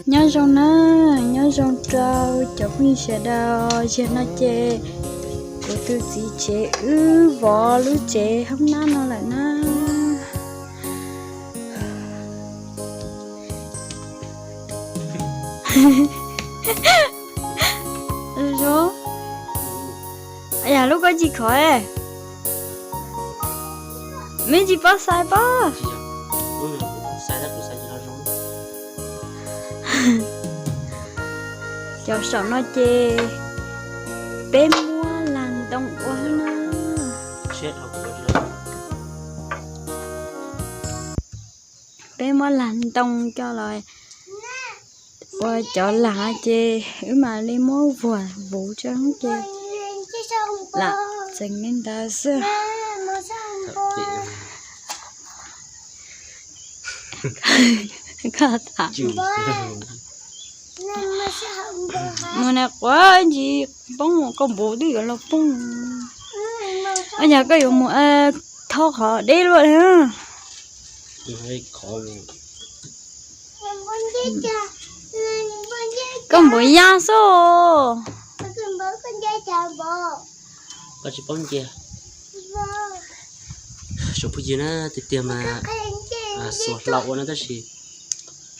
Nyob zoo na, nyob zoo rau cov phooj ywg sawv daws, zaum no ces kuv tus txiv tsev wb vov lub tsev hoob nab no lawm na. Yog lub koj tsis khov, me tsis paub xaiv pob. Cov saum no ces peb muab lag ntoo ua na. Peb muab lag ntoo coj los ua cov lag ces wb mam li muab vuag vuv tso ces lam txeev li ntawd xwb. Mus na quav ntsis poob, koj npaum twb yuav los poob. Yog koj yuav mus thauj qhov deb luaj li. Koj npaum yaj xwb. Koj tsis paub nce. Tsoom phooj ywg na, tiag tiag mas xuas hlau ua na tab sis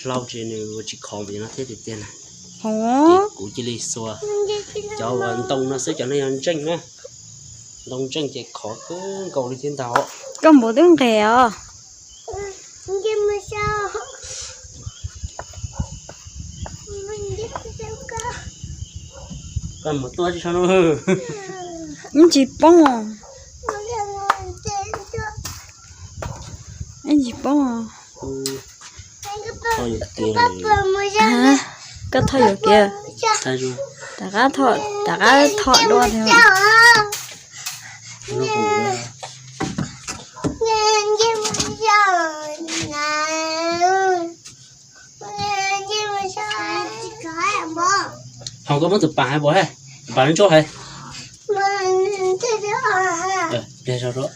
hlau ces nws ua tsis khov no thiab tiag tiag na. Ces kuv cia li xuas cov ntoo no xwb, cov no yog ntseej na. Ntoo ntseej ces khov kawg nkaus li thiab ntag. Koj npaum twb nqes os. Koj mus tuaj tsis so no. Ib tsis poob os. Ib tsis poob os. Koj thauj yuav kiag. Rov qab thauj, rov qab thauj dua thiab. Ho koj muab tus pas hais npaum, tus pas ntsuab hais. Pliag zog rau.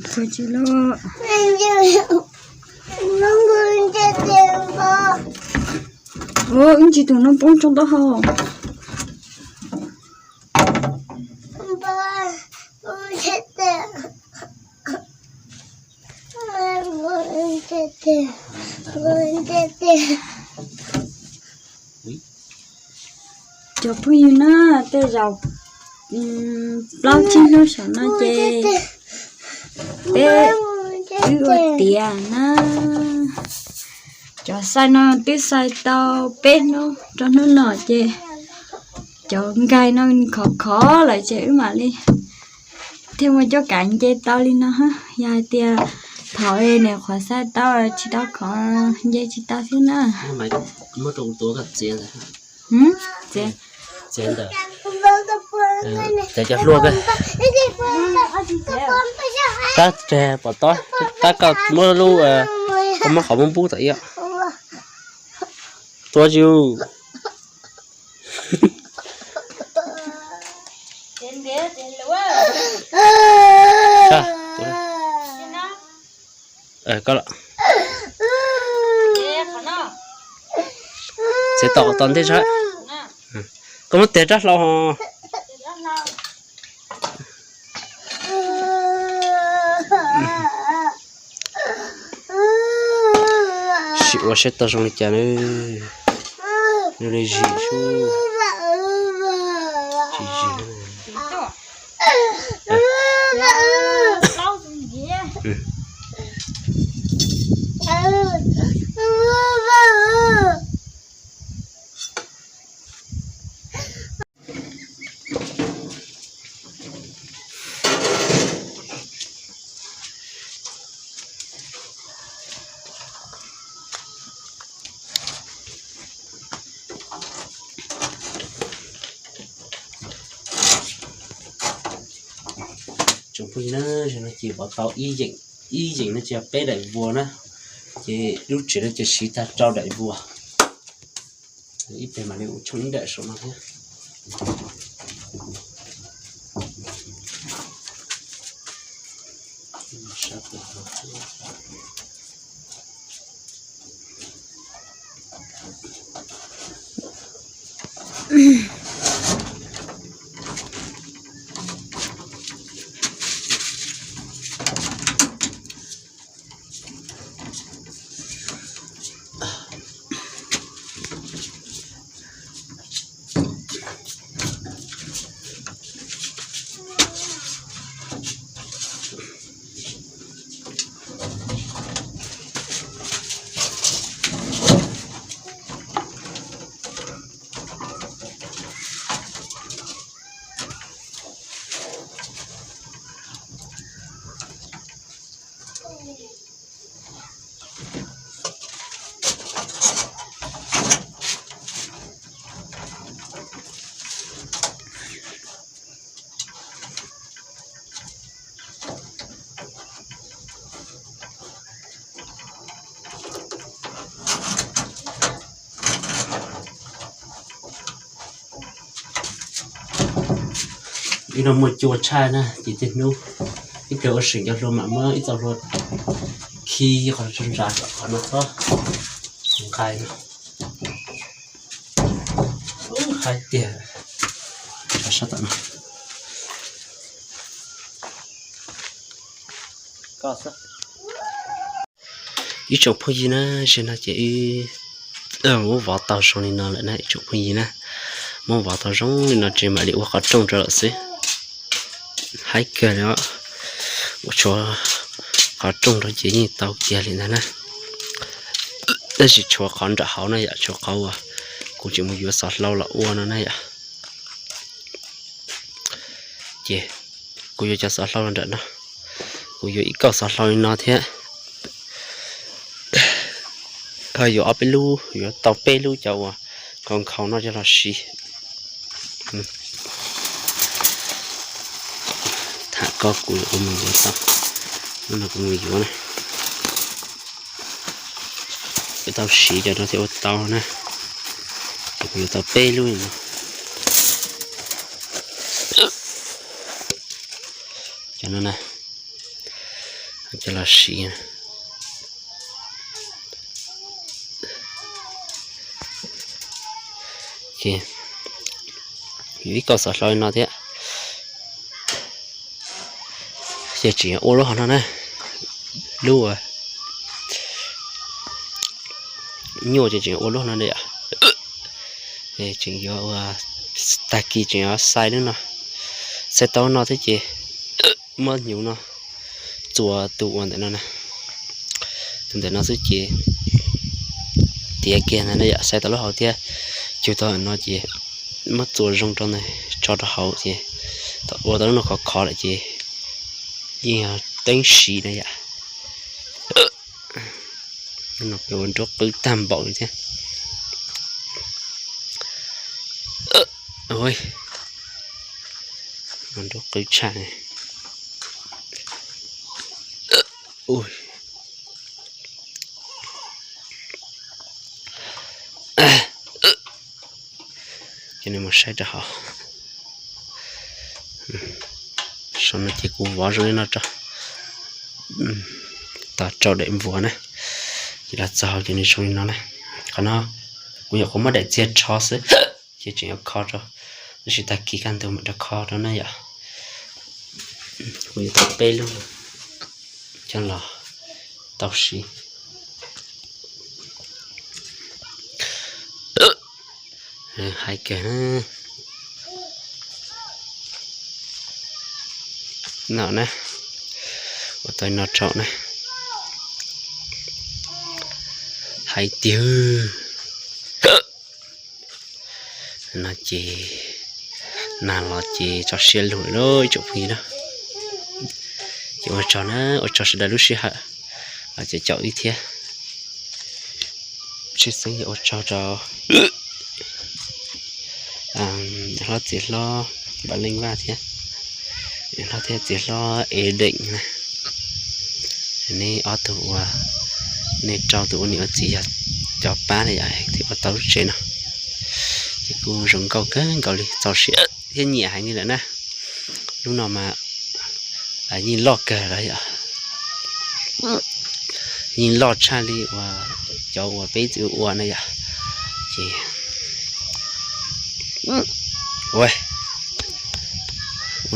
Pua tsis loj. Ua ib ntsis tus no poob tsob taub hau. Cov phooj ywg na, tej zaum plaub tsib hnub saum no ces peb wb ua tiav na. Cov xaij no twb xaij tau peb hnub rau hnub no ces cov nkaig no khov khov lawm ces wb mam li thiaj muaj cuab kav nce tau li no. Yog hais tias thaum niam qhuav xaij tau tsis tau khov, nce tsis tau thiab na. Ces cov hlua, tab tes pom tob, tab koj muab lub, koj muab qhov muab npub tom ib. Tua tsis u. Txiav tom tom ntej saib. Koj muab tes rab hlau ho. Sim ua saib tau zoo li cas na. Zoo li zis sub. Tsis zis. Tsoom phooj ywg na, zaum no ces pov tau ib yeem, ib yeem no ces peb daim vuas na, ces lub tsev no ces siv tag rau daim vuas. Ib pliag mam li ua tshooj ib daim saum no thiab. Ib no muaj cua tshaj na ces tej hnub ib pliag ua seem cov hlua mam muab ib txoj hlua khi qhov tso ntsa kom qhov no txhob nqaij no. Hais tias sab tom no. Ib tsoom phooj ywg na, zaum no ces wb muab vov tau zoo li no lawm na ib tsoom phooj ywg na. Muab vov tau zoo li no ces mam li ua qhov rooj rau lawm xwb. Haib kawg li os, ua tshuav qhov rooj rau ces yeej tau kiag li ntag na. Tab sis tshuav qhov nram hauv na yom, tshuav qhov uas kuv tseem mus yuav xov hlau los ua no na yom. Ces kuv yuav cov xov hlau los nram no, kuv yuav ib kauj xov hlau li no thiab. Ho yuav ob peb lub, yuav tau peb lub cov uas nkhaus nkhaus no coj los siv. Tham koj kuv ua mus yuav tau, no kuv mus yuav na. Kuv tau siv cov no thiaj ua tau na. Ces kuv yuav tau peb lub no. Cov no na, coj los siv. Ces yuav ib kauj xov hlau li no thiab. Ces tseem yuav ua lub hauv no na, lub uas nyuaj ces tseem yuav ua lub no na yom. Tseem yuav ua, tag kis tseem yuav xais lub no, xais tau no thiab ces muab hnyuv no txuas tus uas ntawm no na, tus ntawm no xwb ces tiav kiag ntawd na yom, xais tau lub hauv thiab. Cug tau no ces muab txuas zoo rau ntawd tso rau hauv ces thaum ua tau lub no khov khov lawm ces yeej yog teeb siv na yom. No peb ua nruab qwb tag npaum li thiab. Ua nruab qwb tshaj. Ces nws mus saib rau hauv. Saum no ces kuv vov zoo li no rau, tau rau daim npuas na. Ces los txog hauv ces nws zoo li no na. Qhov no kuv nyuam qhuav muab daim txiag rho xwb, ces tseem yuav kho rau, tab sis tag kis kaj ntug mam rov kho rau na yom. Kuv yuav tau peb lub coj los tau siv. Hais kiag no na, ua tau no rau na. Hais tiag no ces nag los ces tso siab lug lawm ib tsoom phooj ywg na. Ces ua tsaug na, ua tsaug sawv daws lub sij hawm los caum wb thiab. Tshwj xeeb yog ua tsaug rau hlob txiv hlob Npam Leej Vaj thiab, hlob thiab txiv hlob Es Deem na. Nej ob tug ua, nej rau tus ua niam ua txiv yog cov pab na yom, thiaj ua tau lub tsev no. Ces kuj zoo nkauj kawg nkaus li, txaus siab thiab nyiam heev li lawm na. Lub no mas yeej loj kawg lawm yom. yeej loj tshaj li uas cov uas peb txiv ua na yom. Ces ua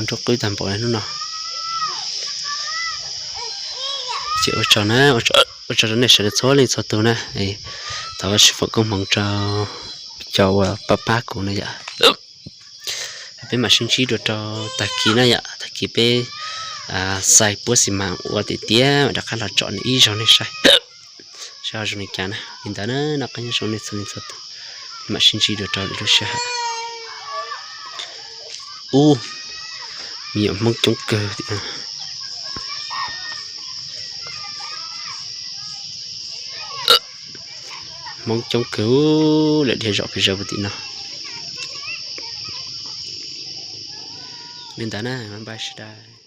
nruab qwb tag npaum li hnub no. Ces ua tsaug na, ua tsaug rau nej sawv daws txhua leej txhua tus na. Thov sib pom koob hmoov rau cov uas pab pab kuv na yom. Peb mam sib ntsib dua rau tag kis na yom, tag kis peb xais puab xis mas ua tiav tiav mam rov qab los tsom ib zaug nej saib, saib ho zoo li cas na. Li ntawd na, noj qab nyob zoo nej txhua leej txhua tus, peb mam sib ntsib dua rau lwm lub sij hawm. Ub, me nyuam Hmoob coob kawg. Hmoob coob kawg, lawm dhia zom pes zaws puag tim no. Li ntawd na, bye bye sawv daws.